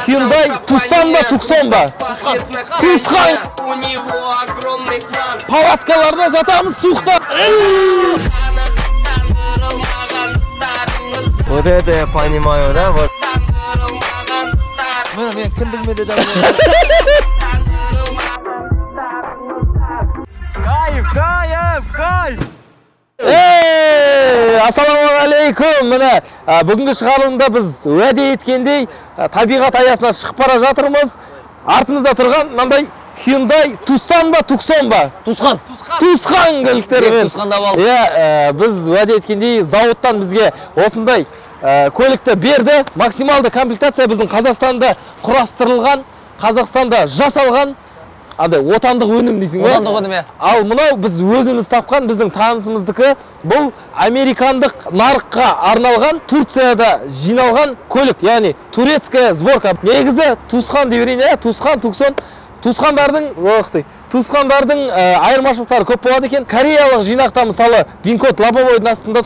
Hyundai Tucson ба, Tucson ба? Tucson. Палаткаларда жатамыз суықта. Вот это я понимаю, да? Вот. Міне, мен кіндігіме де жазып. Кайф, кайф, кайф! Ей, ассалаумағалейкум. Міне, бүгінгі шығарылымда біз уәде еткендей табиғат аясына шығып бара жатырмыз. Артымызда тұрған мынандай Hyundai Tucson ба, Tucson ба? Tucson. Tucson көліктерімен. Tucson'да алдық. Иә, біз уәде еткендей зауыттан бізге осындай көлікті берді. Максималды комплектация біздің Қазақстанда құрастырылған, Қазақстанда жасалған андай отандық өнім дейсің бе? Отандық өнім, иә. Ал мынау біз өзіміз тапқан, біздің танысымыздікі. Бұл американдық нарыққа арналған, Турцияда жиналған көлік, яғни турецкая сборка. Негізі Tucson деп берейін, иә, Tucson, Tucson. Туысқандардың, оқты, туысқандардың айырмашылықтары көп болады екен. Кореялық жинақта мысалы вин-код лобовойдың астында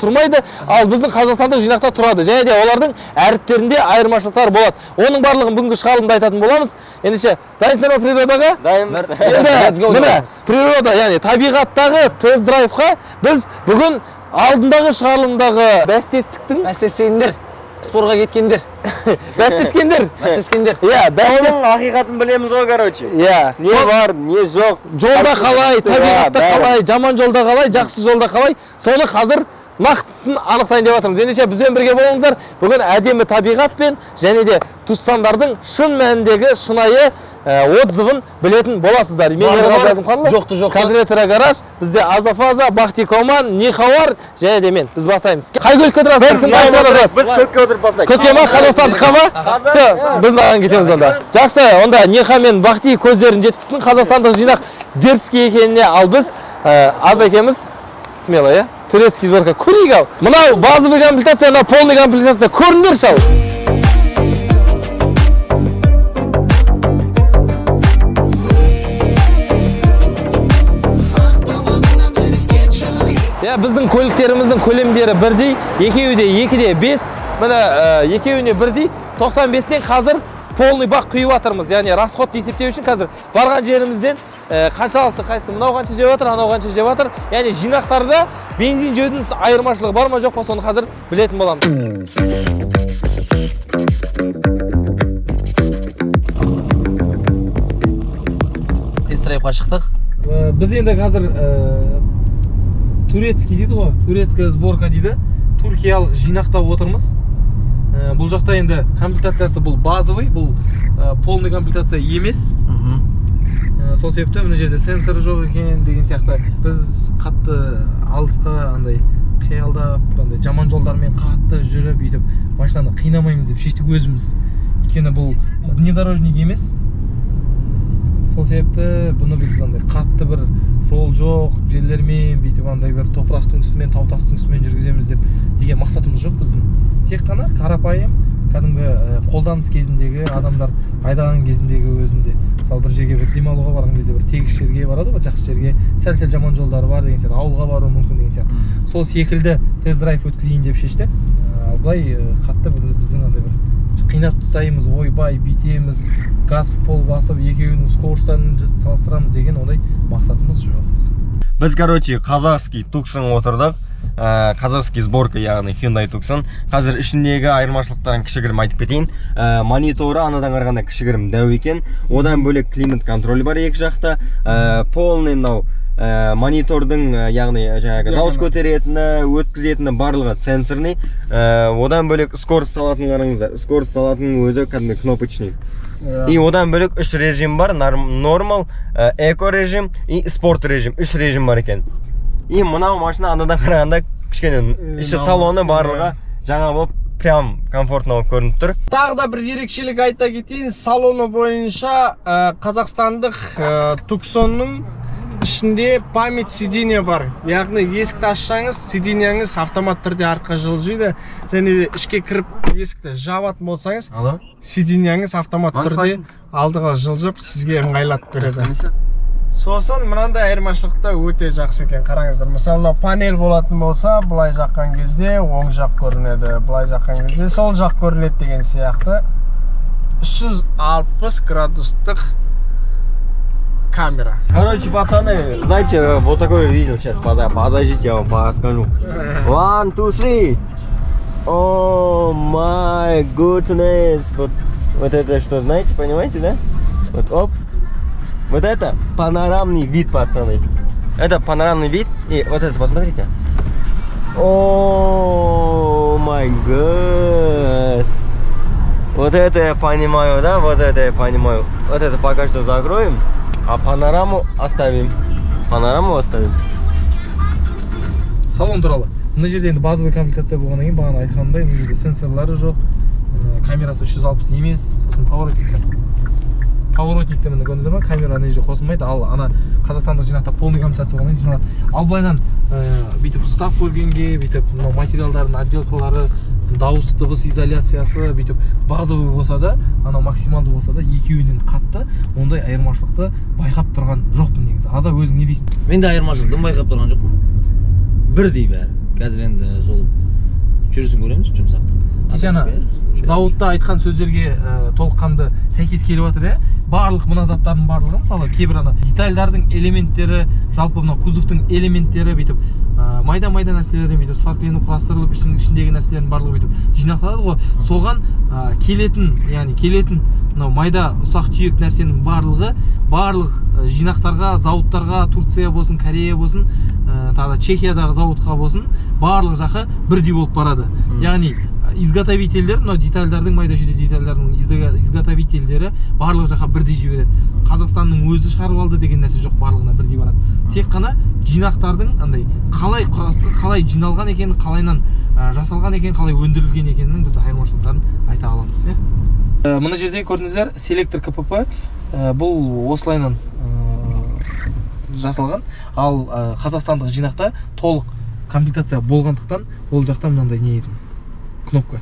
тұрмайды, ал біздің қазақстандық жинақта тұрады. Және де олардың әріптерінде айырмашылықтар болады. Оның барлығын бүгінгі шығарылымда айтатын боламыз. Ендеше, дайынсыздар ма природаға? Дайынбыз. Енді міне, природа, яғни табиғаттағы тест-драйвқа біз бүгін алдындағы шығарылымдағы бәстестіктің бәстескендер, спорға кеткендер. Бәстескендер. Бәстескендер. Иә, бәстес. Оның ақиқатын білеміз ғой, короче. Иә. Не бар, не жоқ. Жолда қалай, табиғатта қалай, жаман жолда қалай, жақсы жолда қалай, соны қазір нақтысын анықтайын деп жатырмыз. Ендеше бізбен бірге болыңыздар. Бүгін әдемі табиғатпен және де Tucson'дардың шын мәніндегі шынайы отзывын білетін боласыздар. Мен Ерғазы Әзімханұлы. Жоқты, жоқты. Қазірет гараж, бізде Азафаза, Бахти Коман, Нихауар және де мен. Біз бастаймыз. Қай көлікке отырасыз? Біз көкке отырып бастайық. Көкке ма, қазақстандыққа ма? Всё, біз мынаған кетеміз онда. Жақсы, онда Ниха мен Бахти көздерін жеткізсін қазақстандық жинақ дерзкий екеніне, ал біз Аз екеміз смело, иә? Турецкий сборка. Көрейік ал. Мынау базовый комплектация, мынау полный комплектация. Көріңдерші ал. Иә, біздің көліктеріміздің көлемдері бірдей, екеуі де 2,5, міне, екеуіне бірдей, 95-тен қазір полный бак құйып жатырмыз. Яғни расходты есептеу үшін қазір барған жерімізден қаншалықты қайсы, мынау қанша жеп жатыр, анау қанша жеп жатыр. Яғни жинақтарда бензин жеудің айырмашылығы бар ма жоқ па, соны қазір білетін боламыз. Тест-драйвқа шықтық. Біз енді қазір турецкий дейді ғой, турецкая сборка дейді. Түркиялық жинақтап отырмыз. Бұл жақта енді комплектациясы бұл базовый, бұл полный комплектация емес. Сол себепті мына жерде сенсор жоқ екен деген сияқты. Біз қатты алысқа андай қиялдап, андай жаман жолдармен қатты жүріп бүйтіп машинаны қинамаймыз деп шештік өзіміз. Өйткені бұл внедорожник емес. Сол себепті бұны біз андай қатты бір жол жоқ жерлермен бүйтіп андай бір топырақтың үстімен, тау тастың үстімен жүргіземіз деп деген мақсатымыз жоқ біздің. Тек қана қарапайым кәдімгі қолданыс кезіндегі адамдар айдаған кезіндегі өзінде, мысалы бір жерге бір демалуға барған кезде бір тегіс жерге барады ғой, жақсы жерге, сәл-сәл жаман жолдары бар деген сияқты, ауылға баруы мүмкін деген сияқты. Сол секілді тест-драйв өткізейін деп шештік. Ал былай қатты бір біздің андай бір қинап тастаймыз, ойбай бүйтеміз, газ в пол басып екеуінің скоростарын салыстырамыз деген ондай мақсатымыз жоқ. Біз, короче, қазақский Tucson отырдық. Қазақский сборка, яғни Hyundai Tucson. Қазір ішіндегі айырмашылықтарын кішігірім айтып кетейін. Мониторы анадан қарағанда кішігірім дәу екен. Одан бөлек климат контроль бар екі жақта. Полный мынау монитордың, яғни жаңағы дауыс көтеретіні, өткізетіні барлығы сенсорный. Одан бөлек скорость салатын қараңыздар. Скорость салатынның өзі кәдімгі кнопочный. И одан бөлек үш режим бар: нормал, эко режим и спорт режим. Үш режим бар екен. И мынау машина анадан қарағанда кішкене іші салоны барлығы жаңа болып, прям комфортно болып көрініп тұр. Тағы да бір ерекшелік айта кетейін, салоны бойынша қазақстандық Tucson'ның ішінде память сиденья бар. Яғни есікті ашсаңыз, сиденьяңыз автомат түрде артқа жылжиды. Және де ішке кіріп есікті жабатын болсаңыз, сиденьяңыз автомат түрде алдыға жылжып сізге ыңғайлатып береді. Сосын мынандай айырмашылық та өте жақсы екен, қараңыздар. Мысалы, мынау панель болатын болса, былай жаққан кезде оң жақ көрінеді, былай жаққан кезде сол жақ көрінеді деген сияқты. 360 градустық камера. Короче, пацаны, знаете, вот такое видел сейчас, подождите, я вам расскажу. 1, 2, 3. Oh my goodness. Вот это что, знаете, понимаете, да? Вот, оп. Вот это панорамный вид, пацаны. Это панорамный вид. И вот это, посмотрите. Oh my god. Вот это я понимаю, да? Вот это я понимаю. Вот это пока что закроем, а панораму оставим. Панораму оставим. Салон туралы. Мына жерде енді базовый комплектация болғаннан кейін, бағана айтқанымдай, мына жерде сенсорлары жоқ, камерасы 360 емес, сосын поворотникті міне көрдіңіздер ма, камера ана жерде қосылмайды, ал ана қазақстандық жинақта полный комплектация болғаннан кейін жиналады. Ал былайынан бүйтіп ұстап көргенге, бүйтіп мынау материалдардың отделкалары, дауыс дыбыс изоляциясы бүйтіп базовый болса да, анау максималды болса да, екеуінен қатты ондай айырмашылықты байқап тұрған жоқпын негізі. Аза, өзің не дейсің? Мен де айырмашылықты байқап тұрған жоқпын. Бірдей бәрі. Қазір енді сол жүрісін көреміз, жұмсақтық. Кеше ана зауытта айтқан сөздерге толыққанды сәйкес келіп жатыр, иә? Барлық мына заттардың барлығы, мысалы, кейбір ана детальдардың элементтері, жалпы мына кузовтың элементтері бүйтіп майда-майда нәрселерден бүйтіп сфоркленіп құрастырылып, ішіндегі нәрселердің барлығы бүйтіп жинақталады ғой. Соған келетін, яғни келетін мынау майда ұсақ түйек нәрсенің барлығы барлық жинақтарға, зауыттарға, Турция болсын, Корея болсын, тағы да Чехиядағы зауытқа болсын, барлық жақы бірдей болып барады. Яғни изготовительдер, мынау детальдардың, майда шүйде детальдардың изготовительдері барлық жаққа бірдей жібереді. Қазақстанның өзі шығарып алды деген нәрсе жоқ, барлығына бірдей барады. Тек қана жинақтардың андай қалай құрастырылып, қалай жиналған екенін, қалайынан жасалған екенін, қалай өндірілген екенінің біз айырмашылықтарын айта аламыз, иә. Мына жерде көрдіңіздер, селектор КПП, бұл осылайынан жасалған. Ал қазақстандық жинақта толық комплектация болғандықтан ол жақта мынандай не еді? Кнопка.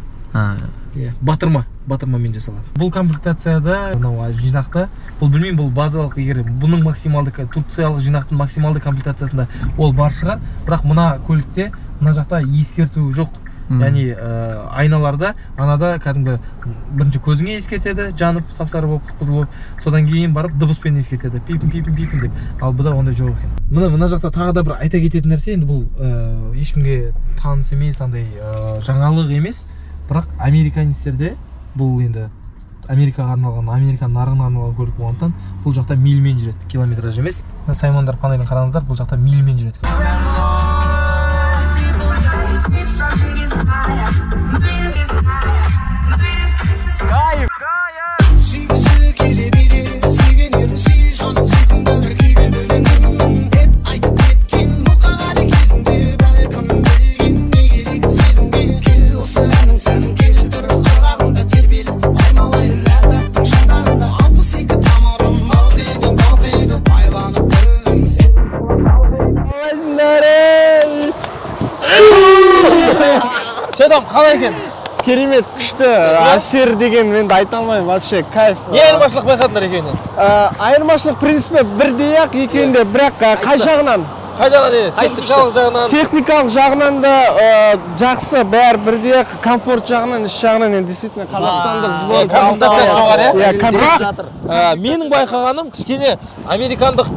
Иә, батырмамен жасалады. Бұл комплектацияда мынау жинақта, бұл білмеймін, бұл базалық, егер бұның максималды турциялық жинақтың максималды комплектациясында ол бар шығар, бірақ мына көлікте мына жақта ескерту жоқ. Яғни айналарда анада кәдімгі бірінші көзіңе ескертеді, жанып сап-сары болып, қып-қызыл болып, содан кейін барып дыбыспен ескертеді, пипін пипін пипін деп. Ал бұда ондай жоқ екен. Мына жақта тағы да бір айта кететін нәрсе, енді бұл ешкімге таныс емес, андай жаңалық емес, бірақ американецтерде бұл енді Америкаға арналған, Америка нарығына арналған көлік болғандықтан бұл жақта мильмен жүреді, километраж емес. Саймандар панелін қараңыздар, бұл жақта мильмен жүреді. Кайф! Шедам, қалай екен? Керемет, күшті. Әсер деген мен айта алмаймын, вообще кайф. Не айырмашылық байқадыңдар екеуінен? Айырмашылық принципі бірдей-ақ екеуінде, бірақ қай жағынан? Қай жағынан дейді? Техникалық жағынан. Техникалық жағынан да жақсы, бәрі бірдей-ақ, комфорт жағынан, іш жағынан енді действительно қазақстандық сборка. Комплектация жоғары, иә? Бірақ менің байқағаным кішкене американдық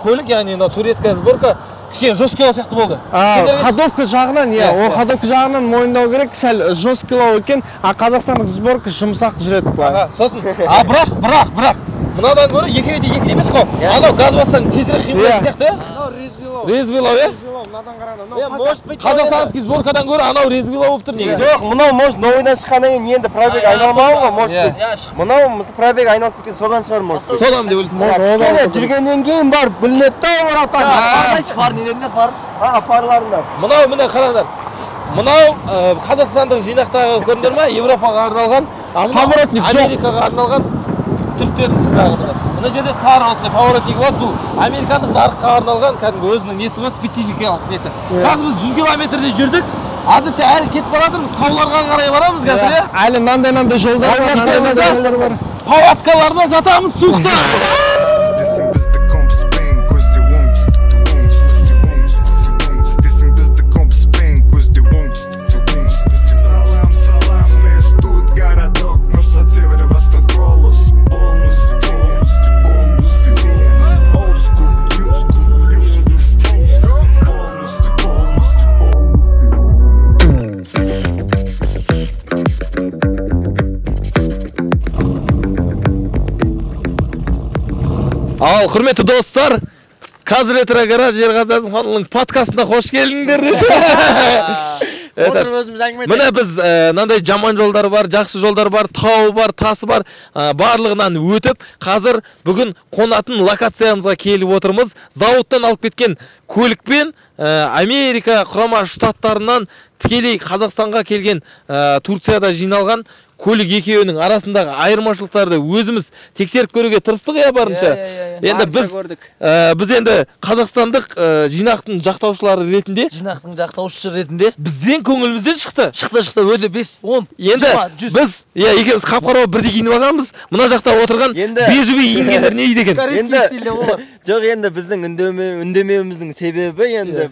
көлік, яғни мынау турецкая сборка кішкене жесткилау сияқты болды. Ходовка жағынан, иә, ол ходовка жағынан мойындау керек, сәл жесткилау екен, а қазақстандық сборка жұмсақ жүреді былай. Сосын, а бірақ, мынадан гөрі екеуі де екі емес қой. Анау газ бассаң тезірек қимылдайтын сияқты, иә? Мынау резвилау. Резвилау, иә? Резвилау, мынадан қарағанда. Қазақстанский сборкадан гөрі анау резвилау болып тұр негізі. Жоқ, мынау может новыйдан шыққаннан кейін енді пробег айналмаған ғой, может быть. Мынау пробег айналып кеткен содан шығар, может быть. Содан деп ойлайсың. Кішкене жүргеннен кейін барып білінеді да, братан. Фар нелерінде фар? Фарларында. Мынау міне қараңдар. Мынау қазақстандық жинақтағы көрдіңдер ма? Европаға арналған, поворотник жоқ. Америкаға арналған түріктердің жинағы мына. Мына жерде сары осындай поворотник болады. Бұл американдық нарыққа арналған кәдімгі өзінің несі ғой, спецификалық несі. Қазір біз 100 километрде жүрдік. Әзірше әлі кетіп бара жатырмыз, тауларға қарай барамыз қазір, иә? Әлі мынандай-мынандай жолдар бар, мынандай жолдар бар. Палаткаларда жатамыз суықта. Іздесең бізді компаспен Ал, құрметті достар, Қазретро гараж Ерғазы Әзімханұлының подкастына қош келдіңдер деші. Отырып өзіміз әңгіме айтайық. Міне біз мынандай жаман жолдар бар, жақсы жолдар бар, тау бар, тасы бар, барлығынан өтіп, қазір бүгін қонатын локациямызға келіп отырмыз. Зауыттан алып кеткен көлікпен Америка Құрама Штаттарынан тікелей Қазақстанға келген, Турцияда жиналған көлік екеуінің арасындағы айырмашылықтарды өзіміз тексеріп көруге тырыстық, иә, барынша. Енді біз енді қазақстандық жинақтың жақтаушылары ретінде, жинақтың жақтаушысы ретінде бізден көңілімізден шықты. Шықты, өте 5, 10, енді біз, иә, екеуміз қап-қара бірдей киініп алғанбыз. Мына жақта отырған бежевый киінгендер не дейді екен? Енді жоқ, енді біздің үндемеуіміздің себебі енді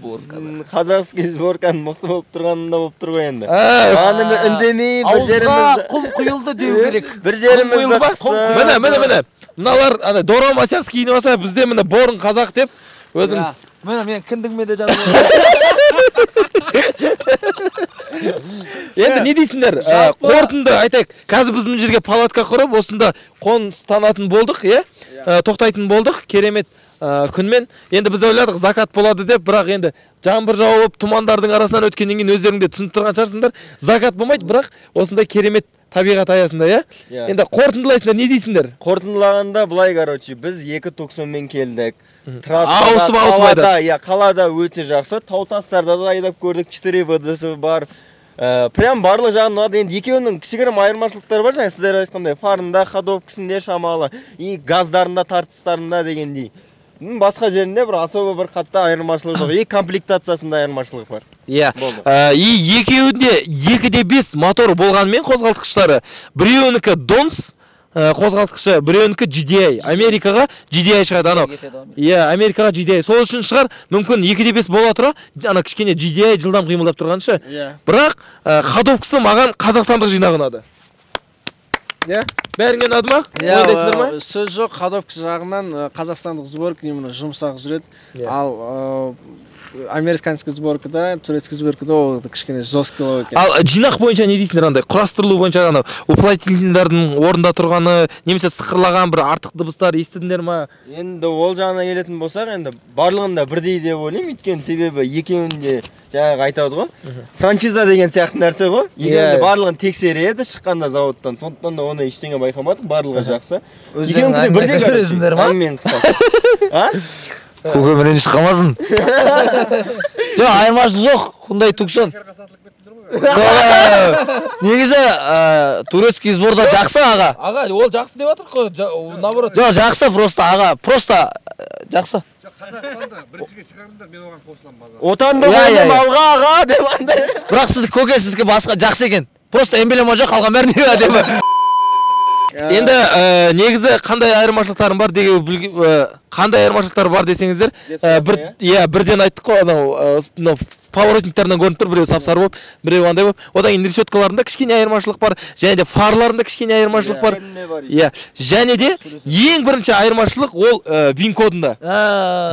қазақский сборканың мықты болып тұрғанында болып тұр ғой енді. Аны үндемей бір жерімізді құм құйылды деу керек. Бір жерімізді қысып. Міне, міне, міне. Мыналар ана дорама сияқты киініп алса, бізде міне борын қазақ деп өзіміз. Міне, мен кіндігіме де жазып. Енді не дейсіңдер? Қорытынды айтайық. Қазір біз мына жерге палатка құрып, осында қоныстанатын болдық, иә? Тоқтайтын болдық. Керемет күнмен. Енді біз ойладық закат болады деп, бірақ енді жаңбыр жауып, тұмандардың арасынан өткеннен кейін өздерің де түсініп тұрған шығарсыңдар. Закат болмайды, бірақ осындай керемет табиғат аясында, иә? Енді қорытындылайсыңдар, не дейсіңдер? Қорытындылағанда былай, короче, біз 2 Tucsonмен келдік. Ауысып ауысып айдадық. Иә, қалада өте жақсы. Тау тастарда да айдап көрдік, 4 ВДС бар. Прям барлық жағынан ұнады. Енді екеуінің кішігірім айырмашылықтары бар, жаңа сіздер айтқандай, фарында, ходовкасында шамалы, и газдарында, тартыстарында дегендей. Басқа жерінде бір особо бір қатты айырмашылық жоқ. И комплектациясында айырмашылық бар. Иә. И екеуінде 2.5 мотор болғанымен қозғалтқыштары, біреуінікі Донс қозғалтқышы, біреуінікі GDI. Америкаға GDI шығады анау. Иә, Америкаға GDI. Сол үшін шығар, мүмкін 2.5 бола тұра, ана кішкене GDI жылдам қимылдап тұрғанша. Бірақ ходовкасы маған қазақстандық жинақ ұнады. Иә, бәріңе ұнады ма? Ойлайсыңдар ма? Сөз жоқ, ходовка жағынан қазақстандық сборка именно жұмсақ жүреді. Ал американский сборкада, турецкий сборкада ол кішкене жесткилау екен. Ал жинақ бойынша не дейсіңдер андай? Құрастырылу бойынша анау уплотнительдардың орнында тұрғаны, немесе сықырлаған бір артық дыбыстар естідіңдер ма? Енді ол жағына келетін болсақ, енді барлығында бірдей деп ойлаймын, өйткені себебі екеуінде жаңағы айтады ғой, франшиза деген сияқты нәрсе ғой. Екеуінде барлығын тексереді шыққанда зауыттан. Сондықтан да оны ештеңе байқамадық, барлығы жақсы. Өздерің бірдей көресіңдер ма? Әңгіменің қысқасы. А? Көкем реніш қалмасын. Жоқ, айырмашылық жоқ. Hyundai Tucson. Негізі турецкий сборда жақсы аға. Аға, ол жақсы деп жатыр ғой, наоборот. Жоқ, жақсы просто аға, просто жақсы. Қазақстанда біріншіге шығарыңдар, мен оған қосыламын базар. Отандық өнім алға аға деп андай. Бірақ сіздікі көке, сіздікі басқа жақсы екен. Просто эмблема жоқ, қалған бәрі не әдемі. Енді негізі қандай айырмашылықтарым бар деген қандай айырмашылықтар бар десеңіздер, иә, бірден айттық қой, анау поворотниктарынан көрініп тұр, біреу сап-сары болып, біреу андай болып. Одан кейін решеткаларында кішкене айырмашылық бар, және де фарларында кішкене айырмашылық бар. Иә, және де ең бірінші айырмашылық ол ВИН-кодында.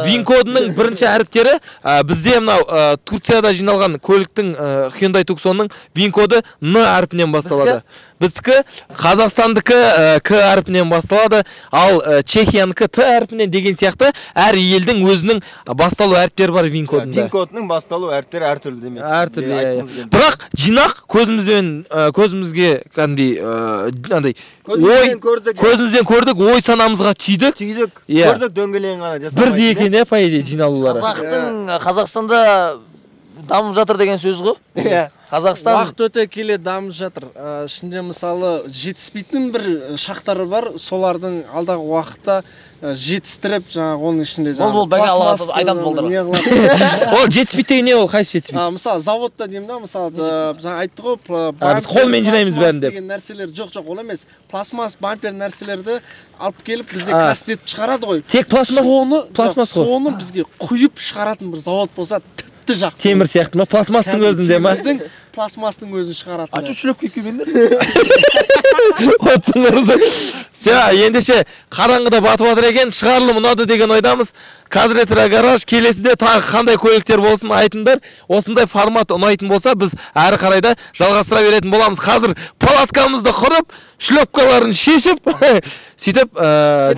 ВИН-кодының бірінші әріптері бізде мынау Турцияда жиналған көліктің Hyundai Tucsonның ВИН-коды Н әрпінен басталады. Біздікі Қазақстандікі К әрпінен басталады, ал Чехиянікі Т әрпінен деген сияқты әр елдің өзінің басталу әріптері бар ВИН-кодында. ВИН-кодының басталу әріптері әртүрлі демек. Әртүрлі. Бірақ жинақ көзімізге кәдімгідей андай ой көзімізден көрдік, ой санамызға түйдік. Түйдік. Көрдік, дөңгелегін ғана жасамайды. Бірдей екен, иә, по идее жиналулары. Қазақстанда дамып жатыр деген сөз ғой. Иә. Қазақстан уақыт өте келе дамып жатыр. Ішінде мысалы жетіспейтін бір шақтары бар, солардың алдағы уақытта жетістіріп, жаңағы оның ішінде жаңағы ол бәке алға айтады болдыр. Ол жетіспейді деген не ол, қайсы жетіспейді? Мысалы заводта деймін да, мысалы жаңа айтты ғой, біз қолмен жинаймыз бәрін деп. Деген нәрселер жоқ, жоқ, ол емес. Пластмасс, бампер нәрселерді алып келіп бізде красить етіп шығарады ғой. Тек пластмасс, пластмасс қой. Соны бізге құйып шығаратын бір завод болса тіпті жақсы. Темір сияқты ма? Пластмасстың өзінде ма? Пластмасстың өзін шығаратын. А чё шлепки кигендер? Отсың ұрысы. Все, ендеше қараңғыда батып жатыр екен, шығарылым ұнады деген ойдамыз. Қазретро гараж келесіде тағы қандай көліктер болсын айтыңдар. Осындай формат ұнайтын болса, біз әрі қарай да жалғастыра беретін боламыз. Қазір палаткамызды құрып, шлепкаларын шешіп, сөйтіп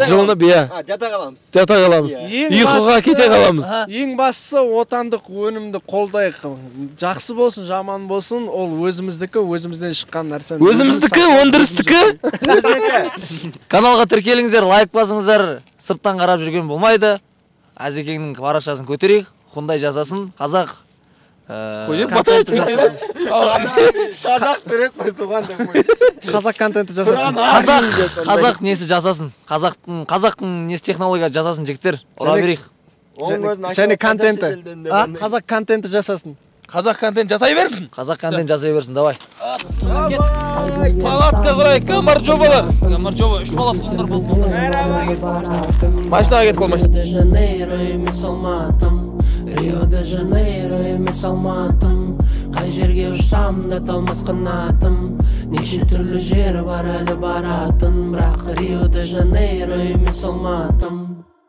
жылынып, иә. Жата қаламыз. Жата қаламыз. Ұйқыға кете қаламыз. Ең бастысы отандық өнімді қолдайық. Жақсы болсын, жаман болсын, ол өзіміздікі, өзімізден шыққан нәрсе. Өзіміздікі, өндірістікі. Каналға тіркеліңіздер, лайк басыңыздар. Сырттан қарап жүрген болмайды. Әзекеңнің парақшасын көтерейік, Hyundai жасасын, қазақ контенті жасасын. Қазақ түрік бір туған деп қой. Қазақ контенті жасасын. Қазақ несі жасасын? Қазақтың несі технология жасасын, жігіттер. Ұра берейік. Және контенті. Қазақ контенті жасасын. Қазақ контент жасай берсін. Қазақ контент жасай берсін, давай. Палатка құрайық, гамарджобалар. Гамарджоба, 3 палатка құндар болды. Машинаға кетіп қол, машина. Рио-де-Жанейро емес Алматым, Рио-де-Жанейро емес Алматым. Қай жерге ұшсам да талмас қанатым. Неше түрлі жер бар әлі баратын, бірақ Рио-де-Жанейро емес Алматым.